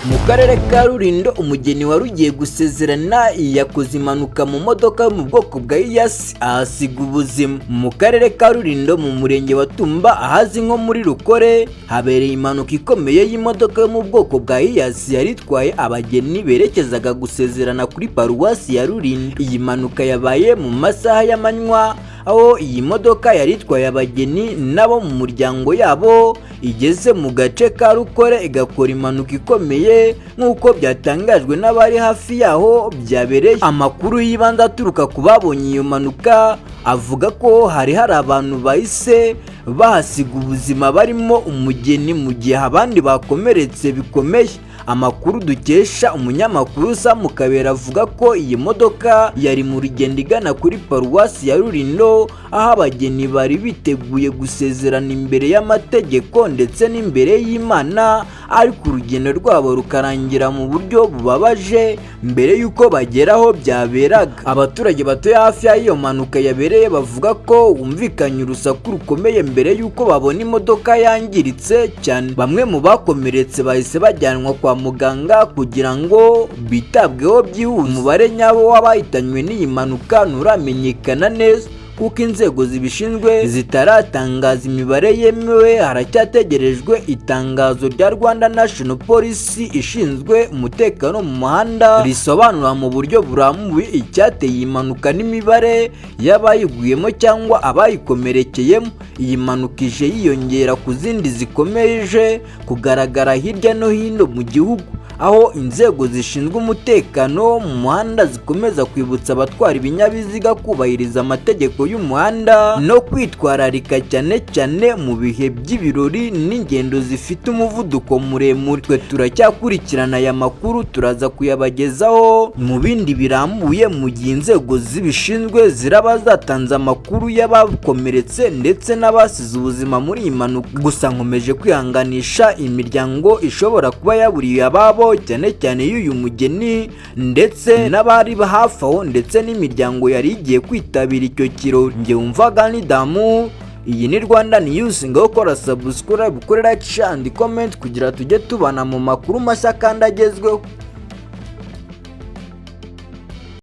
Mu karere ka Rulindo, umugeni wari ugiye gusezerana yakoze impanuka mu modoka yo mu bwoko bwa Hiace, ahasiga ubuzima. Mu karere ka Rulindo, mu murenge wa Tumba, ahazwi nko muri Rukore, habereye impanuka ikomeye y'imodoka yo mu bwoko bwa Hiace yari itwaye abageni berekezaga gusezerana kuri Paruwasi ya Rulindo. Iyi mpanuka yabaye mu masaha y'amanywa, aho iyi modoka yari itwaye abageni nabo mu muryango yabo igeze mu gace ka Rukore igakora impanuka ikomeye, nk'uko byatangajwe n'abari hafi yaho byabereye. Amakuru y'ibanze aturuka ku babonye iyo mpanuka avuga ko hari abantu bahise bahasiga ubuzima, barimo umugeni, mu gihe abandi bakomeretse bikomeye. Amakuru dukesha umunyamakuru Sam Kabera avuga ko iyi modoka yari mu rugendo igana kuri Paruwasi ya Rulindo, aho abageni bari biteguye gusezerana imbere y'amategeko ndetse n'imbere y'Imana, ariko urugendo rwabo rukarangira mu buryo bubabaje mbere y'uko bagera aho byaberaga. Abaturage batuye hafi y'iyo mpanuka yabereye bavuga ko humvikanye urusaku rukomeye mbere y'uko babona imodoka yangiritse cyane. Bamwe mu bakomeretse bahise bajyanwa kwa muganga kugira ngo bitabweho byihuse. Umubare nyawo w'abahitanywe n'iyi mpanuka nturamenyekana neza, kuko inzego zibishinzwe zitaratangaza imibare yemewe. Haracyategerejwe itangazo rya Rwanda National Police ishinzwe umutekano mu muhanda risobanura mu buryo burambuye icyateye iyi mpanuka n'imibare y'abayiguyemo cyangwa abayikomerekeyemo. Iyi mpanuka ije yiyongera ku zindi zikomeje kugaragara hirya no hino mu gihugu, aho inzego zishinzwe umutekano mu muhanda zikomeza kwibutsa abatwara ibinyabiziga kubahiriza amategeko y'umuhanda no kwitwararika, cyane cyane mu bihe by'ibirori n'ingendo zifite umuvuduko muremure. Twe turacyakurikirana aya makuru, turaza kuyabagezaho mu bindi birambuye mu gihe inzego zibishinzwe ziraba zatanze amakuru y'abakomeretse ndetse n'abasize ubuzima muri iyi mpanuka. Gusa nkomeje kwihanganisha imiryango ishobora kuba yaburiye ababo, cyane cyane y'uyu mugeni ndetse n'abari hafi aho, ndetse n'imiryango yari igiye kwitabira icyo kirori. Njye wumvaga ni Damu, iyi ni Rwanda News. Ngaho kora subscribe, kuri like, share and comment kugira tujye tubana mu makuru mashya kandi agezweho.